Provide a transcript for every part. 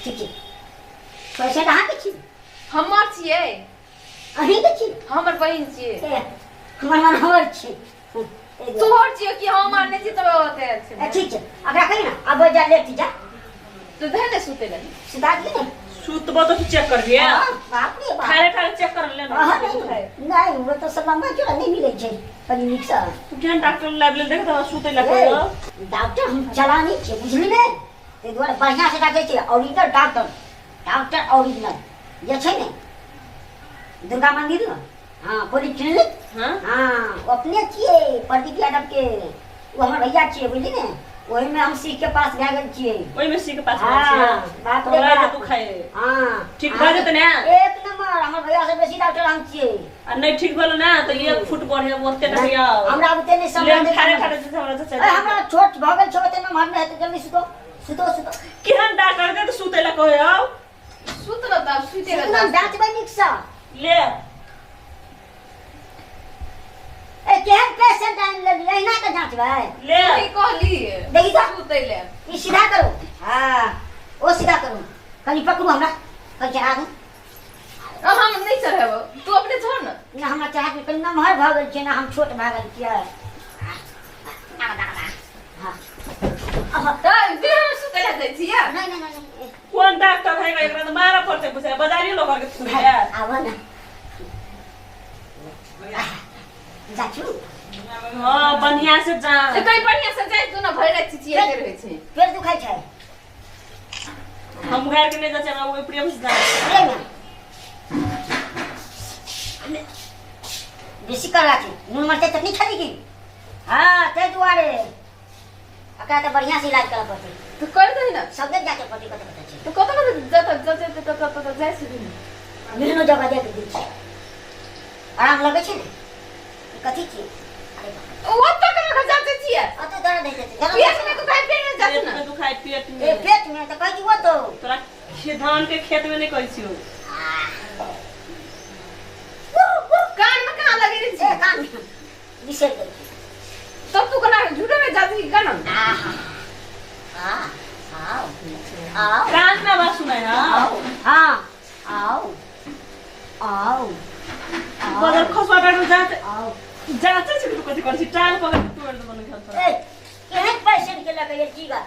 ठीक छै। पेशेंट अहाँके छी? हमर छियै। अहीँके छी? हमर बहिन छियै। ए, हमर मन हमर छी। ए, तोहर छियै कि हम आर नहि छी तब ओते छै। ए, ठीक छै, अकरा कही ने अब जा लेट जा। तो धर ने सुते लगी। सुता दिए ने। सुतबो तो चेक करबिए। हाँ, बाप रे बाप। ठारे ठारे चेक कर ले ना। हाँ, नहीं नहीं, वो तो सब लंबा चौड़ा नहीं मिले छै कनी नीक से। तू केहन डॉक्टर लाबि लेल देख तऽ सुतै लए ए, कहै। डॉक्टर हम चला नहीं छियै बुझली ने, ताहि दुआरे बढ़िआँ से राखै छियै ओरिजिनल डॉक्टर, डॉक्टर ओरिजिनल जे छै ने दुर्गा मंदिर ने, हाँ पॉलीक्लिनिक। हाँ। हाँ, ओ अपने छियै प्रदीप यादव के, ओ हमर भैया छियै बुझली ने, ओहिमे हम सीख के पास भए गेल छियै। ओहिमे सीख के पास हाँ, भेल छियै। बाप रे तोरा बाप। तू खाए। हाँ। ठीक भए जेतै ने? एक नंबर, हमर भैया से बेसी डॉक्टर हम छियै। आ नहि ठीक भेलो ने तऽ एक फुट बढ़े ओते टा भैया। हमरा बुते नहि ले सम्हारतै। ठारे ठारे जे हमरा चाचा। ए, हमरा छोट भऽ गेल छै, ओते नमहर नहि हेतै, जल्दी सुतो सुतो सुतो। केहन डॉक्टर के तऽ सुतै लए कहै हौ। सुत न तब सुते सुतना रहता। जाँचबै नीकसँ। ले। ए, केहन पेशेंट आनि लेली, एहिना के जाँचबै? ले। की कहली? देखी तऽ। सुते ले। ई सीधा करू। हाँ, ओ सीधा करू, कनि पकड़ू हमरा, कनि चढ़ा दू। हम नहीं चढ़ेबो, तू अपने चढ़ न। ना, हमरा चढ़ा के कनि नमहर भऽ गेल छै ने, हम छोट भऽ गेल छियै। हाँ। तऽ फिर हम सुते ले जाइ छियै। नहि नहि नहि नहि। कोन डॉक्टर है एकरा तऽ मारऽ पड़तै बुझाइ बाजारी लोग के थोड़े। आबऽ ने जाचू। हाँ बढ़िया से जा। से कहीं बढ़िया से जाइ तू न, भरि राति चिचियाइते रहै छै। पेट दुखाइ छै। हम घर के नहीं जा हमरा ओहि प्रेम से जा। प्रेम बेसी कड़ा छै, नून मरचाइ चटनी खेली की? हाँ, ताहि दुआरे एकरा तऽ बढ़िआँ से इलाज करऽ पड़तै। तऽ कर दही ने। सगरे जाके पड़तै, कतऽ कतऽ छै। तऽ कतऽ कतऽ जतऽ जतऽ ततऽ ततऽ जाइ छै। मिलनो जगह जाके दै छै, आराम लगै छै ने। ई कथी छियै? अरे बाप रे। ओतऽ केना कऽ जाँचै छियै? ओतऽ दर्द होइ छै, दर्द पेट मे दुखाइ, पेट मे जाँच पेट ने। में दुखाइ पेट ए में। पेट मे तऽ कहै छी ओतऽ। तोरा धान के खेत में नहीं कहै छियौ। कान मे कहाँ लगेने ए छी? कान बिसरि गेल। तब तू केना झूठे में जाँची केना? आहा, आ आओ आओ। कान में आवाज सुनाय। हाँ। आओ, हाँ, आओ आओ। बदल खसवा डॉक्टर जाँच आओ। जाँचै छै कि तू कथी करै छी, टांग पकड़ के तोड़ देबो ने घर। ए, केहन पेशेंट के लगे की गा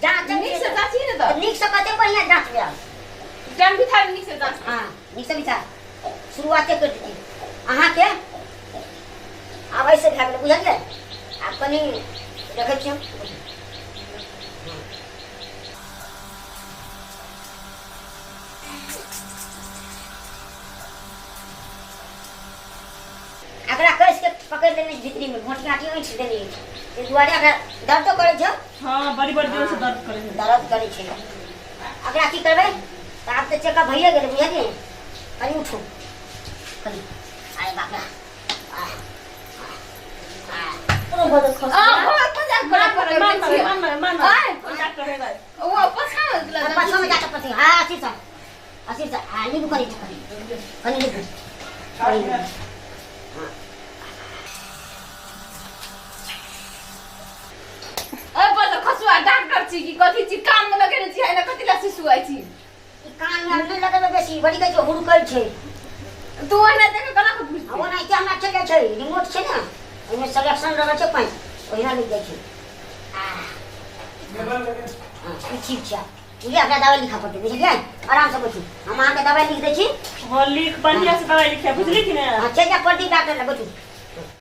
जाँच? नीक से जाँची ने तऽ। नीक से कते बढ़िया जाँच भेल। टाइम बिठा, नीक से जाँच। हाँ, नीक से बिठा, शुरुआते कर दी अहाँके। आब ऐसे भए गेलै, बुझलियै? आब कनि देखै छियै हम। एकरा कसि के पकड़ि लेने छै भीतरीमे, मोटी आँटी ऐंठि देने अछि, ताहि दुआरे एकरा दर्दो करै छै। हाँ, बड़ी बड़ी जोर से दर्द करे है। दर्द करै छै। एकरा की करबै तऽ आब तऽ चेकअप भइए गेलै, बुझलियै? कनि उठू कनि। अरे बाप रे, आह, आह, आह। बदल खस। आ घर पर जा मान कर मान मान मान मान मान। आय। कोन डॉक्टर है भाई? ओ पछा पाछामे जाके पड़तै। हाँ, अथी सँ अथी सँ। हाँ, नीबू कनि कनि कनि नीबू कनि नीबू। ए बदल खसुआ, डॉक्टर छी कि कथी छी? कान मे लगेने छी ना, कथी ला सुसुआइ छी? ई कानमे आब नहि लगेबै बेसी, बड़ी कहै छै हुड़कै छै। तू ओहिना देख केना के आ बुझतै? ओनाहिते हमरा चलि जाइ छै, रिमोट छै ने ओहिमे, सिलेक्शन रहै छै पानि, ओहिना लागि जाइ छै। आह, हाँ, ई ठीक छै, बुझलियै? हमरा दबाइ लिखऽ पड़तै, बुझलियै? आरामसँ बैठू, हम अहाँके दबाइ लिख दै छी। हाँ, लिख, बढ़िया से दवाई लिखे, बुझली कि ने? हाँ, चलि जा प्रदीप डॉक्टर लग, बैठू।